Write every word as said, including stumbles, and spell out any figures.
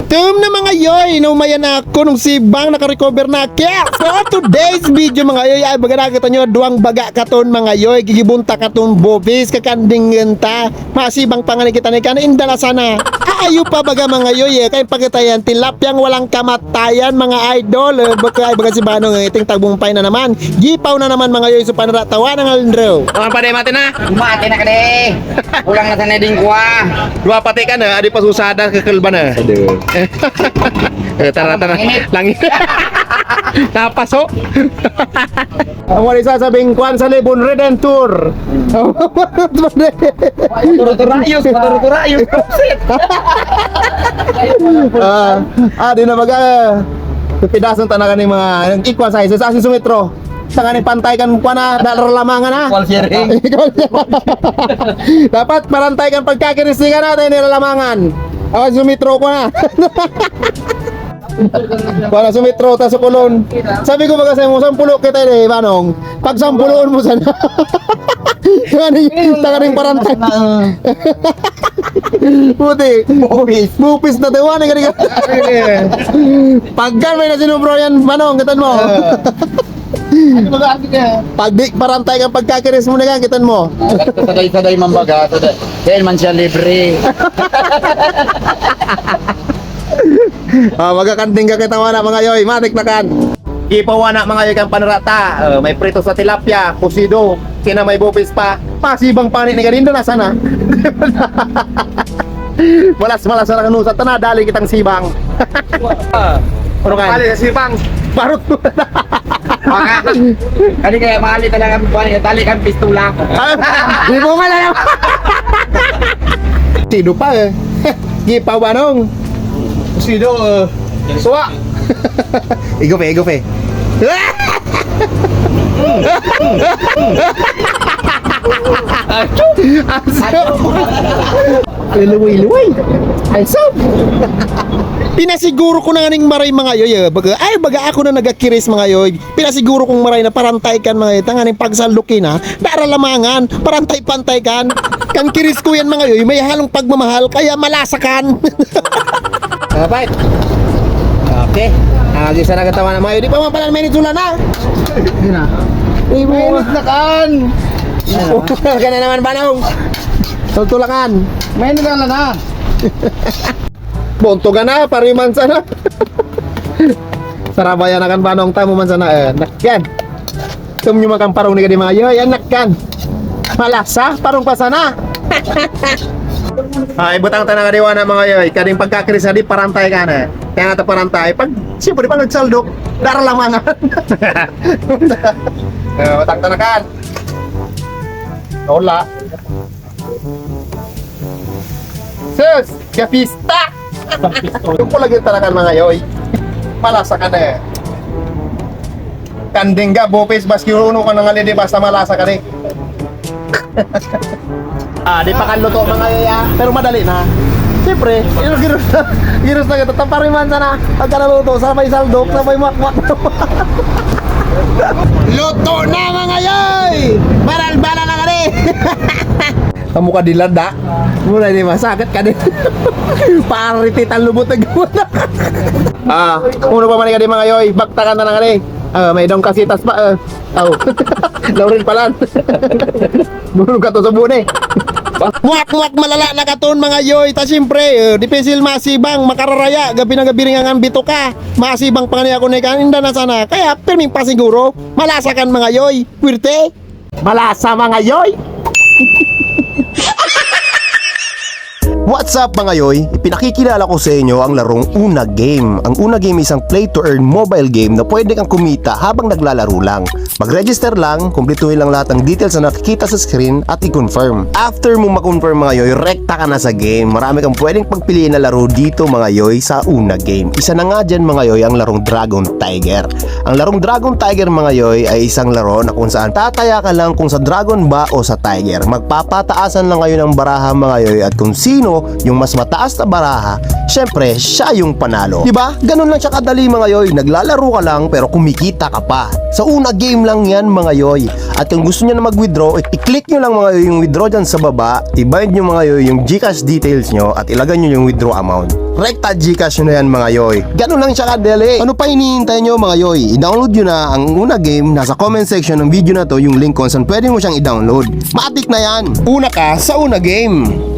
Tum na mga yoy, naumayan na ako nung sibang nakarecover na ako. For today's video mga yoy, ay baga nakita nyo, duwang baga katon mga yoy, gigibunta katon bobis, kakandingan ta. Masibang panganing kita ni kan indala sana. Ayo pa baga mga yoy, eh, kay pagkatayan, tilapyang walang kamatayan mga idol. Eh, baka, ay baga si Banong, eh, ting tagbong pay na naman. Gipaw na naman mga yoy, so panara tawa ng alindro. Mga pare, mati na. Mati na ka di. Kulang na sa neding kuha. Dua pati ka na, adi pa susada, kakalba na. Eh, tara, tara. Langit. Napaso. Ang wala sasabing kwan sa Libon, Red and Tour. Turturayos, turturayos. Ah, ah, di na baga. Pipidasan ta na kani mga equal sizes. Asin sumitro. Sa kaning pantay kan kuwan na, nalalamangan na. Equal sharing. Dapat parantay kan pagkakirisigan natin, nilalamangan. Ako, sumitro ko na. Para sumitro, ta sukulon. Sabi ko, baga sa'yo mo, sampulo kita, eh, Manong. Pag sampuloon mo sana. Ano yung takaring parantay? Puti. Bupis. Bupis na tiwan, eh, ganyan. Pagka may nasinubro yan, Manong, kitan mo. Ano ba, ate, kaya? Pag di parantay kang pagkakiris mo na yan, kitan mo. Saday-saday man baga, saday. Dahil man siya libre. Ah, magkakanding ka kita, wana, mga yoy. Matik na kan. Gipawana, mga yoy, kan panarata. Ah, may prito sa tilapia, kusido, kina may bupis pa. Masibang pani ni Galindo, nasa na? Malas-malas na kanusat na, dali kitang sibang. Ano ka? Pali sa sibang. Barot mo. Baka, kani kaya mali talaga ang buwan, tali kang pistola. Di mo man alam. Sido pa, eh. Gipaw, Manong. Sido, eh. Suwa. Igop, eh, igop, eh. Aso. Luway-luway. Ay, so. Pinasiguro ko na nga ning maray, mga yoy, eh. Baga, ay, baga ako na nagakiris, mga yoy. Pinasiguro kong maray na parantay kan, mga yoy. Tanganing pagsaldok na, daralamangan, parantay-pantay kan. Kan kiris ko yan, mga yoy, may halong pagmamahal, kaya malasa kan. Dapat. Okay. Nagisa na katawan na, mga yoy. Di pa man pala, may nitula na. Yun na. Uy, mo. Mainit na kan. Ano? Ka na naman, Banong. Tultulakan. Mainit na na. Buntogan na, pariman sana. Sarabayan na kan Banong, tamo man sana, eh. Nakyan. Tum nyo makan parong ni kadi, mga yoy, anak kan. Malasa, parong pa sana. Ay, butang ta na kadiwa na, mga yoy. Kading pagkakiris na di, parantay ka na. Kaya nga ta parantay. Pag, siyempre, pag nagsaldok, daralamangan. Eh, butang ta na kan. Wala. Sus! Kapista! Yung ko lagi talaga, mga yoy. Malasa ka na, eh. Kanding ka, bupis, baski uno ka nang alidi, basta malasa ka, di. Ah, di pa kan luto, mga yoy, ah. Pero madali na. Siyempre, yung giros na, giros na kita, tapariman sana. Pagka naluto, sabay saldok, sabay makmak. Luto na, mga yoy! Baralbala na kani! Amo ka dilada. Mura ni masakit ka din. Parititan lubot na gamot. Ah, uno pa man ka di, mga yoy. Baktakan na lang, eh. Ah, may dong kasitas pa, eh. Aw. Laurel pala. Bulog ka to sa bune. Muak-muak malala na katon, mga yoy. Ta siyempre, eh, dipisil masibang, makararaya, gabi na gabi rin ang ambito ka. Masibang pa nga niya ako na ikan, inda na sana. Kaya, pirming pasiguro, malasa kan, mga yoy. Puwerte. Malasa, mga yoy. What's up, mga yoy? Ipinakikilala ko sa inyo ang larong Una Game. Ang Una Game isang play to earn mobile game na pwede kang kumita habang naglalaro lang. Mag-register lang, kumpletuhin lang lahat ng details na nakikita sa screen at i-confirm. After mo ma-confirm, mga yoy, rekta ka na sa game. Marami kang pwedeng pagpiliin na laro dito, mga yoy, sa Una Game. Isa na nga dyan, mga yoy, ang larong Dragon Tiger. Ang larong Dragon Tiger, mga yoy, ay isang laro na kung saan tataya ka lang kung sa dragon ba o sa tiger. Magpapataasan lang kayo ng baraha, mga yoy, at kung sino yung mas mataas na baraha, syempre, siya yung panalo. Di ba? Ganun lang siya kadali, mga yoy. Naglalaro ka lang, pero kumikita ka pa. Sa una game lang yan, mga yoy. At kung gusto nyo na mag-withdraw, i-click nyo lang, mga yoy, yung withdraw dyan sa baba. I-bind nyo, mga yoy, yung GCash details nyo at ilagay nyo yung withdraw amount. Rekta GCash nyo na yan, mga yoy. Ganun lang siya kadali. Ano pa hinihintay nyo, mga yoy? I-download nyo na ang una game. Nasa comment section ng video na to yung link kung saan pwede mo siyang i-download. Matik na yan. Una ka sa una game.